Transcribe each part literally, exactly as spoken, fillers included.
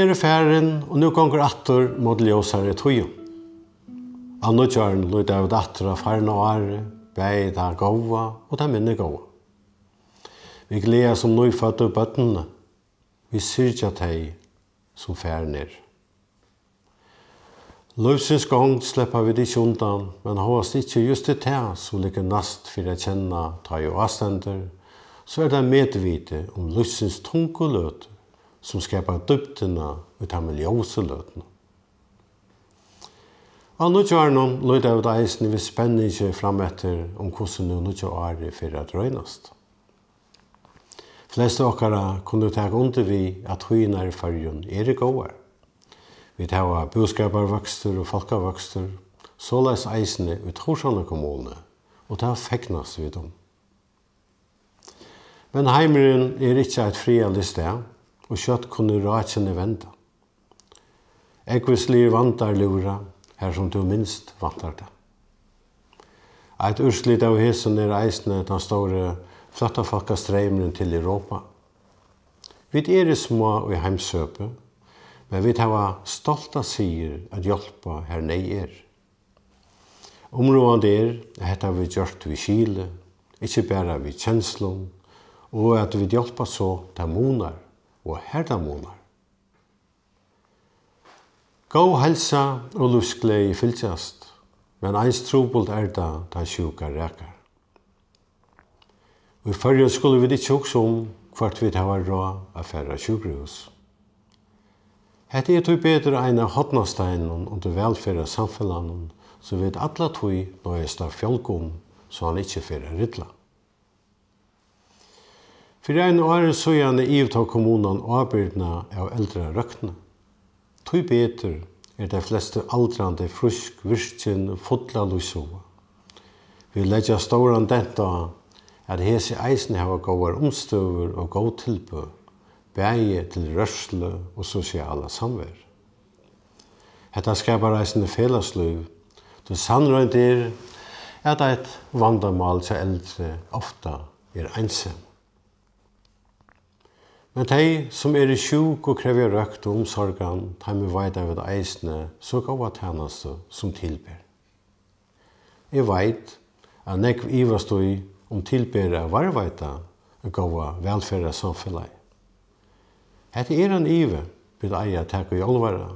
Eru farin, og nú gongur aftur móti ljósari tíðum. Á nýggjárinum líta vit aftur á farna árið, bæði tað góða og tað minni góða. Vit gleðast um nýføddu børnini. Vit syrgja tey, sum farin eru. Lívsins gongd sleppa vit ikki undan, men hóast ikki júst er tað, sum liggur næst fyri at kenna, tá ið ástendur, so er tað medvitið um lívsins tungu løtur, sum skapar dýpdina í teimum ljósu løtunum. Á nýggjárinum líta vit eisini við spenningi fram eftir, um hvussu nú nýggja árið fer at roynast. Flestu okkara kunnu taka undir við, at tíðirnar í Føroyum eru góðar. Vit hava búskaparvøkstur og fólkavøkstur, soleiðis eisini í Tórshavnar kommunu, og tað fegnast vit um. Men heimurin er ikki eitt friðarligt stað, og skjótt kunnu rákini venda. Ógvusligir vandar lúra, har sum tú minst væntar tað. Eitt úrslit av hesum er eisini tann stóri flóttafólkastreymurin til Europa. Vit eru smá í heimshøpi, men vit hava stolta siðir at hjálpa, har neyð er. Umráðandi er, at hetta verður gjørt við skili, ikki bara við kenslum, og at vit hjálpa so, tað munar, og har tað munar. Góð heilsa og lívsgleði fylgjast, men eins trupult er tað, tá sjúka rakar. Í Føroyum skulu vit ikki hugsa um, hvørt vit hava ráð at fara á sjúkrahús. Hetta er tíbetur ein av hornasteinunum undir vælferðarsamfelagnum, sum vit alla tíð noyðast at fjálga um, so hann ikki fer at rilla. Fyri einum ári síðani yvirtók kommunan ábyrgdina av eldrarøktini. Tíbetur eru tey flestu aldrandi frísk, virkin, full av lívshug. Vit leggja stóran dent á, at hesi eisini hava góðar umstøður og góð tilboð, bæði til rørslu og sosiala samveru. Hetta skapar eisini felagslív, tí sannroynd er, at eitt vandamál hjá eldri ofta er einsemi. Men tey, sum eru sjúk og krevja røkt og umsorgan, teimum veita vit eisini so góða tænastu, sum til ber. Eg veit, at nógv ivast í, um til ber at varðveita góða vælferðarsamfelagið. Hetta er ein ivi, vit eiga at taka í álvara,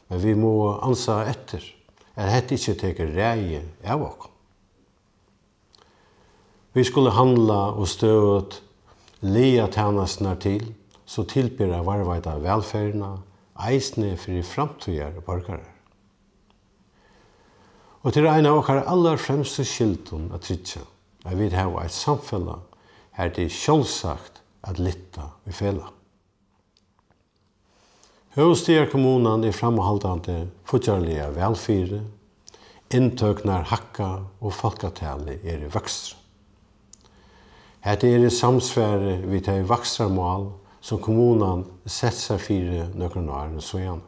men vit mugu ansa eftir, at hetta ikki tekur ræði av okkum. Vit skulu handla og støðugt laga tænasturnar til, so til ber at varðveita vælferðina, eisini fyri framtíðar borgarar. Og tað er ein av okkara allarfremstu skyldum at tryggja, at vit hava eitt samfelag, har tað er sjálvsagt at lyfta í felag. Høvuðsstaðarkommunan er framhaldandi fíggjarliga væl fyri, inntøkurnar hækka og fólkatalið er í vøkstri. Hetta er í samsvari við tey vakstrarmál, sum kommunan setti sær fyri nøkrum árum síðan.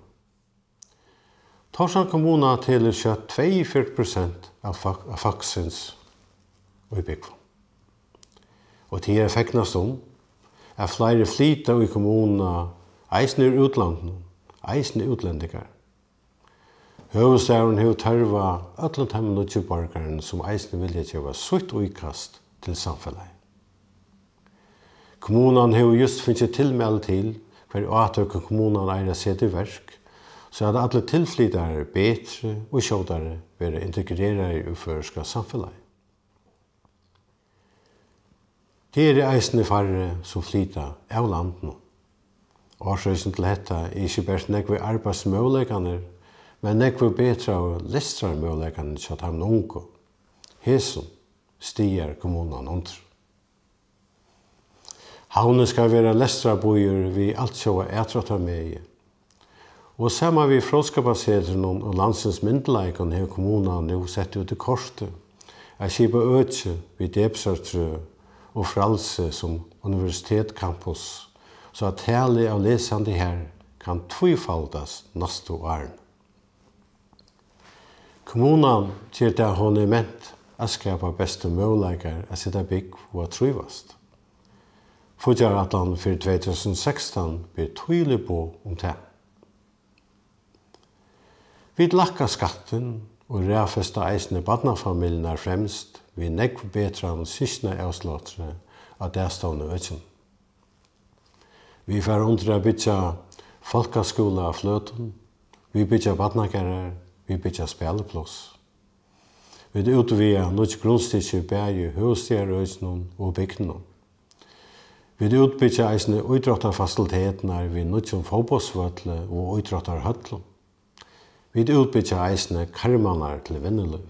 Tórshavn kommuna telur skjótt tveyogfjøruti prosent av fólk-, av fólksins í búgvum. Og tað er at fegnast um, at fleiri flyta í kommununa, eisini úr útlandinum, eisini útlendingar. Høvuðsstaðurin hevur tørv á øllum teimum nýggju borgarum, sum eisini vilja geva sítt íkast til samfelagið. Kommunan hevur júst fingið tilmæli til, hvørji átøk kommunan eigur at seta í verk, so at allir tilflytarar betri og skjótari verða integreraðir í føroyska samfelagið. Tað eru eisini færri, sum flyta av landinum. Orsøkin til hetta er ikki bert nógvu arbeiðsmøguleikarnir, men nógvu betraðu lestrarmøguleikarnir hjá teimum ungu. Hesum stigar kommunan undir. Havnin skal vera lestrarbýur við altjóða atdráttarmegi. Og saman við Fróðskaparsetrinum og Landsins Myndugleikum hevur kommunan nú sett út í kortið at skipa øki við Debesartrøð og Frælsi sum universitetscampus, so at talið av lesandi har kann tvífaldast næstu árini. Kommunan ger tað, hon er ment at skapa bestu møguleikar at seta búgv og at trívast. Fíggjarætlanin fyri tvey túsund og sekstan ber týðilig boð um tað. Vit lækka skattin og raðfesta eisini barnafamiljurnar fremst við nógv betran systkinaavslátri á dagstovnu økinum. Vit fara undir at byggja fólkaskúla á Fløtum. Vit byggja barnagarðar. Vit byggja spælipláss. Vit útvega nýggj grundstykki bæði í høvuðsstaðarøkinum og bygdunum. Vit útbyggja eisini ítróttarfasilitetirnar við nýggjum fótbóltsvølli og ítróttarhøllum. Vit útbyggja eisini karmarnar til vinnulív.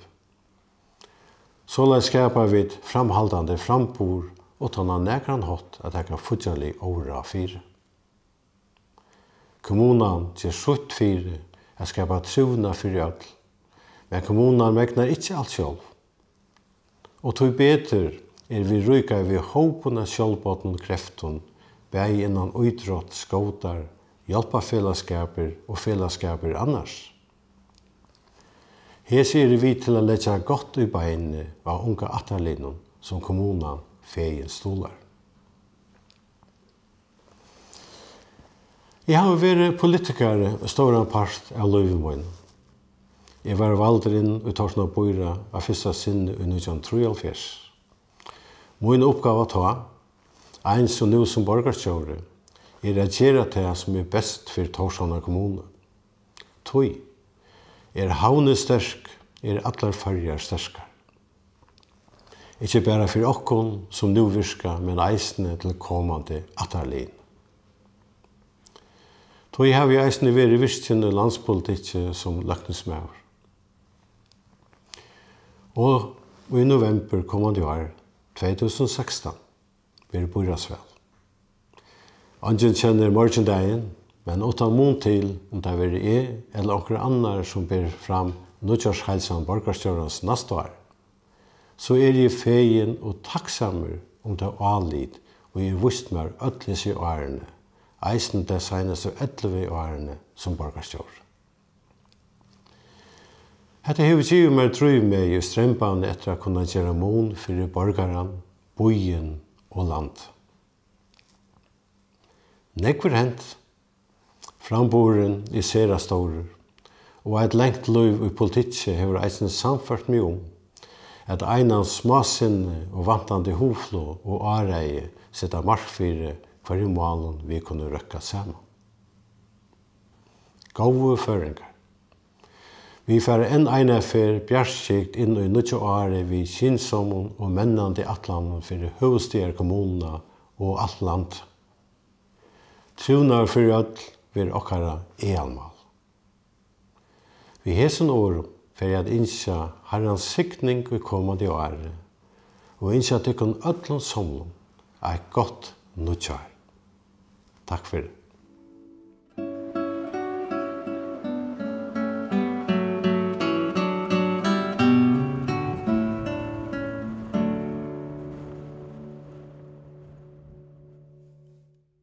Soleiðis skapa vit framhaldandi framburð uttan á nakran hátt at taka fíggjarlig óráð fyri. Kommunan ger sítt fyri at skapa trivnað fyri øll, men kommunan megnar ikki alt sjálv. Og tíbetur eru vit ríkari við hópin av sjálvbodnum kreftum, bæði innan ítrótt, skótar, hjálparfelagsskapir og felagsskapir annars. Hesi eru við til at leggja gott í beinini á unga ættarliðnum, sum kommunan fegin stuðlar. Eg havi verið politikari stóran part av lívi mínum. Eg varð valdur inn í Tórshavnar býráð á fyrsta sinni í nítjan hundrað og trýoghálvfjerðs. Mín uppgáva tá, eins og nú sum borgarstjóri, er at gera tað, sum er best fyri Tórshavnar kommunu. Tí er havnin sterk, eru allar Føroyar sterkar. Ikki bara fyri okkum, sum nú virka, men eisini til komandi ættarlið. Tí havi eg eisini verið virkin í landspolitikki sum løgtingsmaður. Og í novembur komandi ár, tvey túsund og sekstan, verður býráðsval. Eingin kennir morgindagin, men uttan mun til, um tað verður eg ella onkur annar, sum ber fram nýggjársheilsan borgarstjórans næsta ár, so eri eg fegin og takksamur um tað álit, ið er víst mær øll hesi árini, eisini tey seinastu ellivu árini sum borgarstjóri. Hetta hevur givið mær drívmegi í strembanini eftir at kunna gera mun fyri borgaran, býin og land. Nógv er hent. Framburðurin er sera stórur, og eitt langt lív í politikki hevur eisini sannført meg um, at einans smásinni og vantandi hugflog og áræði seta mark fyri, hvørjum málum vit kunnu røkka saman. Góðu føroyingar, vit fara enn eina ferð bjartskygd inn í nýggja árið við skynsomum og mennandi ætlanum fyri høvuðsstaðarkommununa og alt landið. Trivnaður fyri øll verður okkara aðalmál. Við hesum orðum fari eg at ynskja Harrans signing í komandi ári og ynskja tykkum øllum somlum eitt gott nýggjár. Takk fyri.